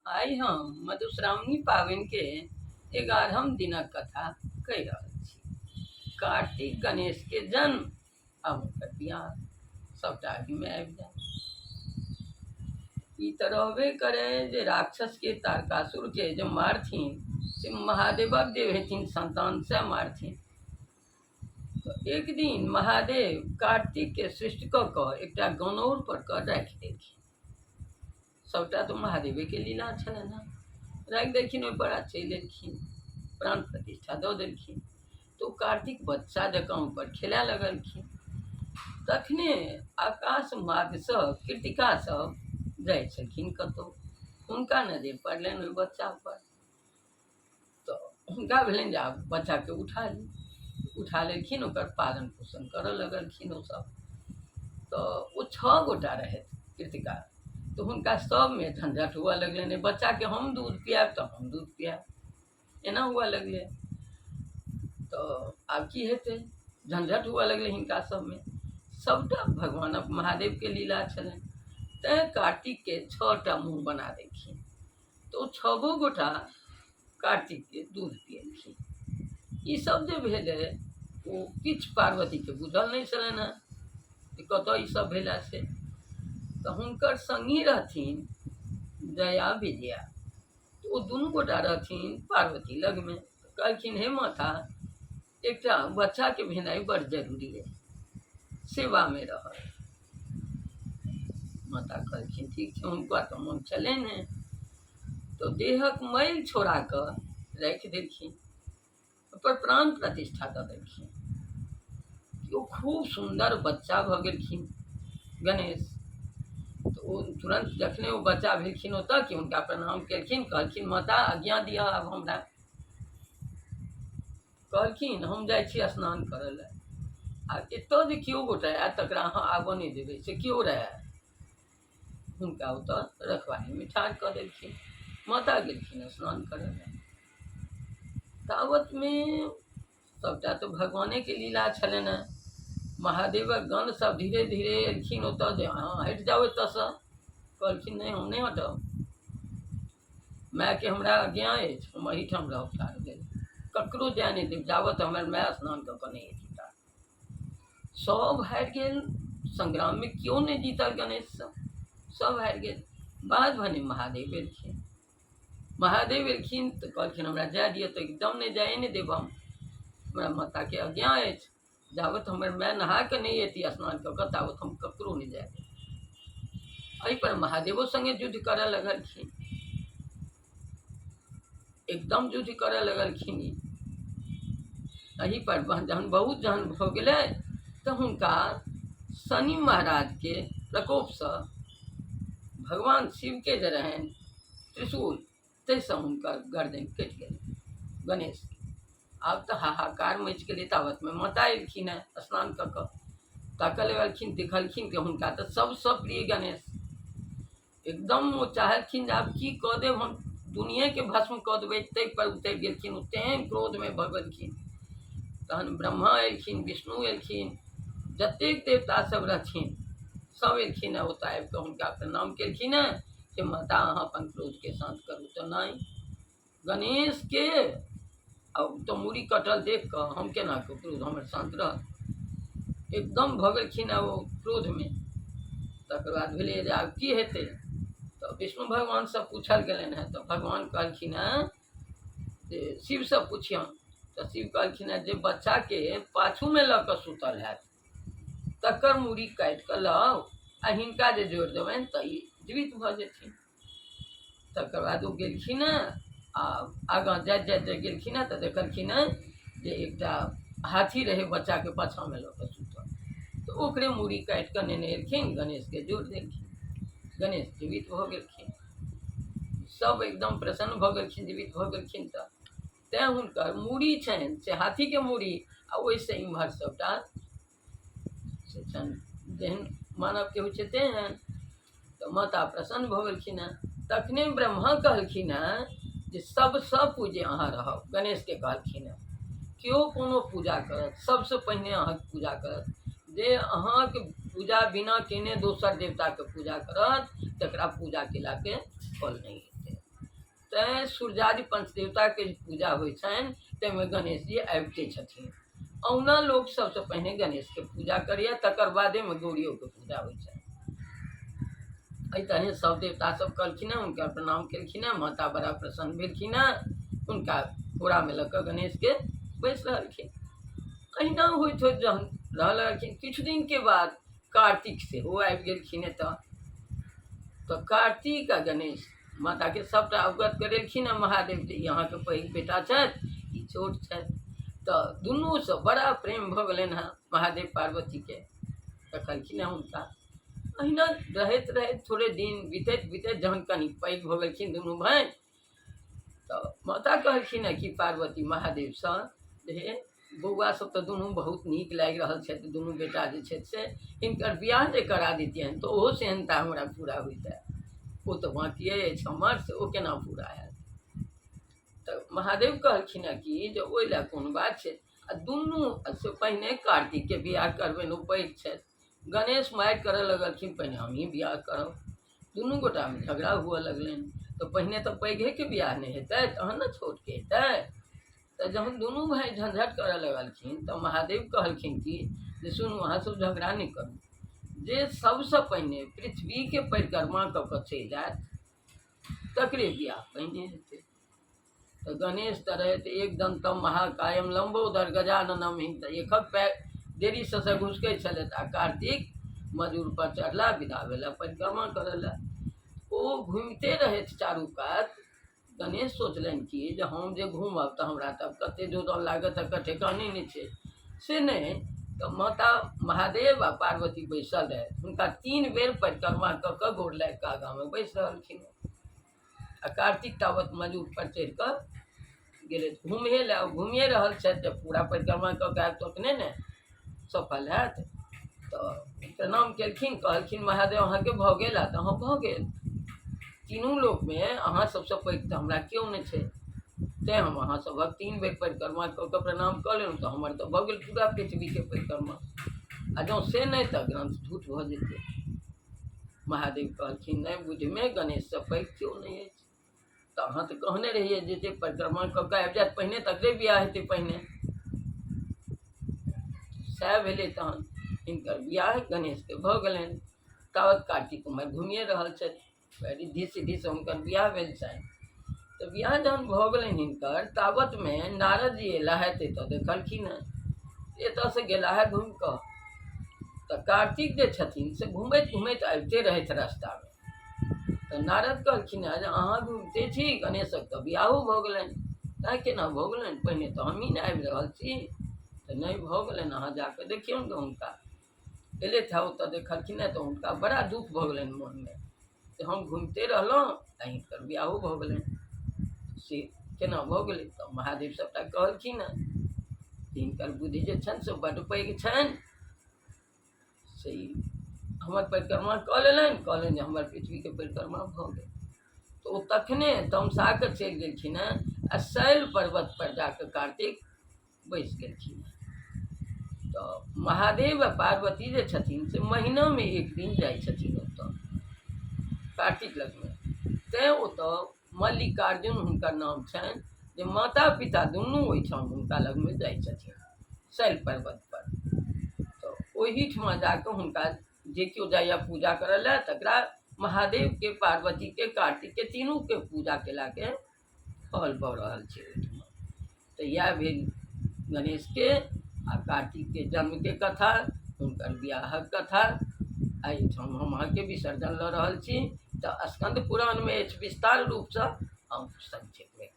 आइ हम मधुश्रावणी पाबनिके 11म दिनक कथा कहि रहल छी। कार्तिक गणेशके जन्म आ हुनकर बियाह सभटा एहिमे आबि जाय। ई तऽ रहबे करै जे राक्षसके तारकासुरके जे मारथिन से महादेवक जे हेथिन संतान से मारथिन। तऽ एक दिन महादेव कार्तिकके सृष्टि कऽ कऽ एकटा गनौर पर कऽ राखि देलखिन। सभटा तऽ महादेवेके लीला छलनि हेँ। राखि देलखिन ओहिपर आ चलि एलखिन, प्राण प्रतिष्ठा दऽ देलखिन। तऽ ओ कार्तिक बच्चा जकाँ ऊपर खेलाय लगलखिन। तखने आकाश मार्गसँ कृतिका सब जाइ छलखिन कतहु, हुनका नजरि पड़लनि ओहि बच्चापर। तऽ हुनका भेलनि जे आब बच्चाके उठा ली। उठा लेलखिन, ओकर पालन पोषण करऽ लगलखिन ओसभ। तऽ ओ 6 गोटा रहथि कृतिका, तऽ हुनका सभमे झंझट हुअ लगलनि, बच्चाके हम दूध पियाएब तऽ हम दूध पियाएब, एना हुअ लगलै। तऽ आब की हेतै, झंझट हुअ लगलै हिनका सभमे। सभटा भगवानक महादेवके लीला छलनि, तैँ कार्तिकके 6टा मुँह बना देलखिन। तऽ ओ 6 गोटा कार्तिकके दूध पियलखिन। ई सब जे भेलै ओ किछु पार्वतीके बुझल नहि छलनि हेँ जे कतऽ ई सब भेला से। तऽ हुनकर सङ्गी रहथिन जया विजया, तऽ ओ दुनू गोटा रहथिन पार्वती लगमे। कहलखिन हे माता, एकटा बच्चाके भेनाइ बड़ जरूरी अइ, सेवामे रहत। माता कहलखिन ठीक छै, हुनका तऽ मोन छलनि ने। तऽ देहक मैल छोड़ा कऽ राखि देलखिन, ओकर प्राण प्रतिष्ठा दऽ देलखिन। ओ खूब सुन्दर बच्चा भऽ गेलखिन गणेश। तऽ ओ तुरन्त जखने ओ बच्चा भेलखिन ओतऽ कि हुनका प्रणाम केलखिन, कहलखिन माता आज्ञा दिअ आब हमरा। कहलखिन हम जाइ छी स्नान करऽ लए, आ एतऽ जे केओ गोटा आयत तकरा अहाँ आबऽ नहि देबै, से केओ रहए। हुनका ओतऽ रखवारीमे ठाढ़ कऽ देलखिन। माता गेलखिन स्नान करऽ लए। तावतमे सभटा तऽ भगवानेके लीला छलनि हेँ। महादेवक गण सब धीरे धीरे एलखिन ओतऽ जे अहाँ हटि जाउ एतऽसँ। कहलखिन नहि, हम नहि हटब, मायके हमरा आज्ञा अछि, हम एहिठाम रहब ठाढ़ भेल, ककरो जाय नहि देब जाबत हमर माय स्नान कऽ कऽ नहि एती ता। सब हारि गेल संग्राममे, केओ नहि जीतल गणेशसँ, सब हारि गेल। बाद भने महादेव एलखिन। महादेव एलखिन तऽ कहलखिन हमरा जाय दिअ, तऽ एकदम नहि, जाए नहि देब हम, हमरा माताके आज्ञा अछि, जाबत हमर माय नहा कऽ नहि एती स्नान कऽ कऽ ताबत हम ककरो नहि जाय देब। एहिपर महादेवो सङ्गे युद्ध करऽ लगलखिन, एकदम युद्ध करऽ लगलखिन। एहि पर जहन बहुत जहन भऽ गेलै तऽ हुनका शनि महाराजके प्रकोपसँ भगवान शिवके जे रहनि त्रिशूल, ताहिसँ हुनकर गर्दनि कटि गेलनि गणेशके। आब तऽ हाहाकार मचि गेलै। ताबतमे माता एलखिन हेँ स्नान कऽ कऽ, ताकऽ लगलखिन, देखलखिन कि हुनका तऽ सभसँ प्रिय गणेश। एकदम ओ चाहलखिन जे आब की कऽ देब, हम दुनिएके भस्म कऽ देबै, ताहिपर उतरि गेलखिन, ओ तेहन क्रोधमे भऽ गेलखिन। तहन ब्रह्मा एलखिन, विष्णु एलखिन, जतेक देवता सब रहथिन सब एलखिन हेँ। ओतऽ आबि कऽ हुनका प्रणाम केलखिन हेँ कि माता अहाँ अपन क्रोधके शान्त करू। तऽ नहि, गणेशके अब तऽ मूड़ी कटल देख कऽ हम केना कऽ क्रोध हमर शान्त रहत, एकदम भऽ गेलखिन आब ओ क्रोधमे। तकर बाद भेलै जे आब की हेतै, तऽ विष्णु भगवानसँ पूछल गेलनि हेँ। तऽ भगवान कहलखिन हेँ जे शिवसँ पुछियौन। तऽ शिव कहलखिन हेँ जे बच्चाके पाछूमे लऽ कऽ सुतल हैत तकर मूड़ी काटि कऽ लाउ आ हिनका जे जोड़ि देबनि तऽ ई जीवित भऽ जेथिन। तकर बाद ओ गेलखिन हेँ आ आगाँ जाइत जाइत जे गेलखिन हेँ तऽ देखलखिन हेँ जे एकटा हाथी रहै बच्चाके पाछाँमे लऽ कऽ सुतल, तऽ ओकरे मूड़ी काटि कऽ नेने एलखिन, गणेशके जोड़ि देलखिन, गणेश जीवित भऽ गेलखिन। सब एकदम प्रसन्न भऽ गेलखिन, जीवित भऽ गेलखिन। तऽ तैँ हुनकर मूड़ी छनि से हाथीके मूड़ी, आ ओहिसँ इम्हर सभटा से छनि जेहन मानवके होइ छै तेहन। तऽ माता प्रसन्न भऽ गेलखिन हेँ। तखने ब्रह्मा कहलखिन हेँ जे सभसँ पूज्य अहाँ रहब। गणेशके कहलखिन हेँ केओ कोनो पूजा करत सभसँ पहिने अहाँके पूजा करत, जे अहाँके पूजा बिना केने दोसर देवताके पूजा करत तकरा पूजा केलाके फल नहि हेतै। तैँ सूर्यादि पंचदेवताके जे पूजा होइ छनि ताहिमे गणेश जी आबिते छथिन। औना लोक सबसँ पहिने गणेशके पूजा करैए, तकर बादेमे गौरियोके पूजा होइ छनि। एहि तरहे सब देवता सब कहलखिन हँ, हुनका प्रणाम केलखिन हँ। माता बड़ा प्रसन्न भेलखिन हँ, हुनका कोरामे लऽ कऽ गणेशके बैस रहलखिन। अहिना होइत होइत जहन रहऽ लगलखिन, किछु दिनके बाद कार्तिक सेहो आबि गेलखिन एतऽ। तऽ कार्तिक आ गणेश माताके सभटा अवगत करेलखिन हँ महादेव जे ई अहाँके पैघ बेटा छथि, ई छोट छथि। तऽ दुनूसँ बड़ा प्रेम भऽ गेलनि हँ महादेव पार्वतीके। देखलखिन हँ हुनका। अहिना रहैत रहैत थोड़े दिन बीतैत बीतैत जहन कनि पैघ भऽ गेलखिन दुनू भाय, तऽ माता कहलखिन हँ कि पार्वती महादेवसँ जे हे बौआ सब तऽ दुनू बहुत नीक लागि रहल छथि, दुनू बेटा जे छथि से हिनकर बियाह जे करा दैतियनि तऽ ओहो सेहन्ता हमरा पूरा होइतए, ओ तऽ बाँकिए अछि हमर, से ओ केना पूरा हैत। तऽ महादेव कहलखिन हँ कि जे ओहि लए कोन बात छै, आ दुनू से पहिने कार्तिकके बियाह करबनि, ओ पैघ छथि। गणेश मारि करऽ लगलखिन, पहिने हमहीँ बियाह करब। दुनू गोटामे झगड़ा हुअ लगलनि। तऽ पहिने तऽ पैघेके बियाह नहि हेतै, तहन ने छोटके हेतै। तऽ जहन दुनू भाय झंझट करऽ लगलखिन तऽ महादेव कहलखिन कि जे सुनू, अहाँ सब झगड़ा नहि करू, जे सबसँ पहिने पृथ्वीके परिक्रमा कऽ कऽ चलि आयत तकरे बियाह पहिने हेतै। तऽ गणेश तऽ रहथि एकदन्तं महाकायम लम्बोदर गजाननम, तऽ एकक पैर देरीसँ से घुसकै छलथि। आ कार्तिक मजूरपर चढ़ला, विदा भेला परिक्रमा करऽ लए। ओ घुमिते रहथि चारू कात। गणेश सोचलनि कि जे हम जे घूमब तऽ हमरा तऽ कतेक जोजन लागत, तकर ठेकाने नहि छै। से नहि तऽ माता महादेव आ पार्वती बैसल रहथि, हुनका 3 बेर परिक्रमा कऽ कऽ गोर लागि कऽ आगाँमे बैस रहलखिन। आ कार्तिक तावत मजूर पर चढ़ि कऽ गेलै घुमे लए। घुमिए रहल छथि तऽ पूरा परिक्रमा कऽ कऽ आयब तखने ने सफल हैत। तऽ प्रणाम केलखिन, कहलखिन महादेव अहाँके भऽ गेल? आ तऽ हँ भऽ गेल। तीनू लोकमे अहाँ सबसँ पैघ तऽ हमरा केओ नहि छै, तैँ हम अहाँ सभक 3 बेर परिक्रमा कऽ कऽ प्रणाम कऽ लेलहुँ, तऽ हमर तऽ भऽ गेल पूरा पृथ्वीके परिक्रमा। आ जँ से नहि तऽ ग्रन्थ झूठ भऽ जेतै। महादेव कहलखिन नहि बुझिमे गणेशसँ पैघ केओ नहि अछि, तऽ अहाँ तऽ कहने रहियै जे जे परिक्रमा कऽ कऽ आबि जायत पहिने तकरे बियाह हेतै पहिने। सएह भेलै। तहन हिनकर बियाह गणेशके भऽ गेलनि। तावत कार्तिक कुमार घुमिए रहल छथि, रिद्धि सिद्धिसँ हुनकर बियाह भेल छनि। तऽ बियाह जहन भऽ गेलनि हिनकर, तावतमे नारद जी अयला हे तऽ देखलखिन हेँ, एतऽसँ गेला हे घुमि कऽ। तऽ कार्तिक जे छथिन से घुमैत घुमैत आबिते रहथि रास्तामे। तऽ नारद कहलखिन हेँ जे अहाँ घुमिते छी, गणेशक तऽ बियाहो भऽ गेलनि, तैँ केना भऽ गेलनि, पहिने तऽ हमहीँ ने आबि रहल छी। तऽ नहि भऽ गेलनि, अहाँ जा कऽ देखियौन ने हुनका। एलथि हे ओतऽ देखलखिन हेँ तऽ हुनका बड़ा दुःख भऽ गेलनि मोनमे जे हम घुमिते रहलहुँ आ हिनकर बियाहो भऽ गेलनि, से केना भऽ गेलै। तऽ महादेव सभटा कहलखिन हेँ, हिनकर बुद्धि जे छनि से बड्ड पैघ छनि, से हमर परिक्रमा कऽ लेलनि, कहलनि जे हमर पृथ्वीके परिक्रमा भऽ गेल। तऽ ओ तखने तमसा कऽ चलि गेलखिन हेँ आ शैल पर्वतपर जा कऽ कार्तिक बैसि गेलखिन हेँ। तऽ महादेव आ पार्वती जे छथिन से महीनामे एक दिन जाइ छथिन ओतऽ कार्तिक लगमे, तैँ ओतऽ मल्लिकार्जुन हुनकर नाम छनि, जे माता पिता दुनू ओहिठाम हुनका लगमे जाइ छथिन शैल पर्वतपर। तऽ ओहिठमा जाकऽ हुनका जे केओ जाइए पूजा करऽ लए तकरा महादेवके पार्वतीके कार्तिकके तीनूके पूजा केलाके फल भऽ रहल छै ओहिठमा। तऽ इएह भेल गणेशके आ कार्तिकके जन्मके कथा, हुनकर बियाहक कथा। एहिठाम हम अहाँके विसर्जन लऽ रहल छी। तऽ स्कन्द पुराणमे अछि विस्तार रूपसँ, हम संक्षेपमे